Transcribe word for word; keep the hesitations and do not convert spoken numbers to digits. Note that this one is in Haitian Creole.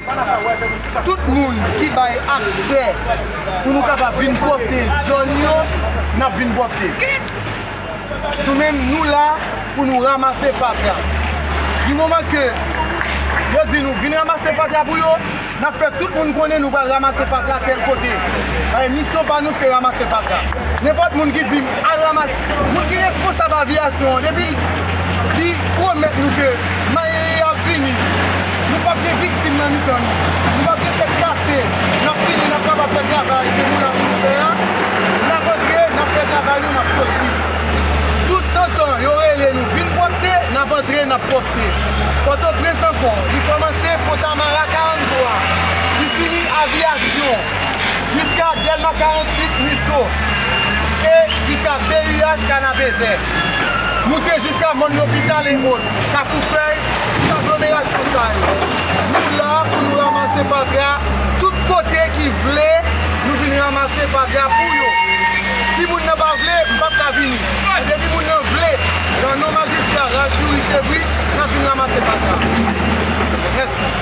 Tout moun ki bay aksè pou nou kapab vin pwòpte zòn yo, n ap vin pwòpte. Nou menm, nou la pou nou ranmase fatra. Di moman ke yo di nou vin ranmase fatra pou yo, n ap fè tout moun konnen nou pral ranmase fatra tèl kote. Paske misyon pa nou se ranmase fatra. Nenpòt moun ki di m al ranmase, moun ki responsab aviyasyon an, depi li pwomèt nou ke malere ap vini, nou p ap gen viktim nan mitan nou. Nou p ap gen tèt kase. N ap vini, n ap kapab fè travay ke nou la pou nou fè a. N ap antre, n ap fè travay nou, n ap soti. Toutan yo rele nou vin pwòpte, n ap antre, n ap pwòpte. Pòtoprens ankò, li kòmanse Fontamara karannntwa, li fini Aviyasyon, jiska Dèlma karanntuit, Niso, e jiska B U H, Kanapevè, moute jiska Mòn Lopital e ot, Kafou Fèy, tout aglomerasyon sa yo. Nou la pou nou ranmase fatra tout kote ki vle nou vin ranmase fatra pou yo. Si moun nan pa vle, m p ap ka vini. Men depi moun nan vle, nan non majistra Ralph Youri Chevry, n ap vin ranmase fatra. Mèsi.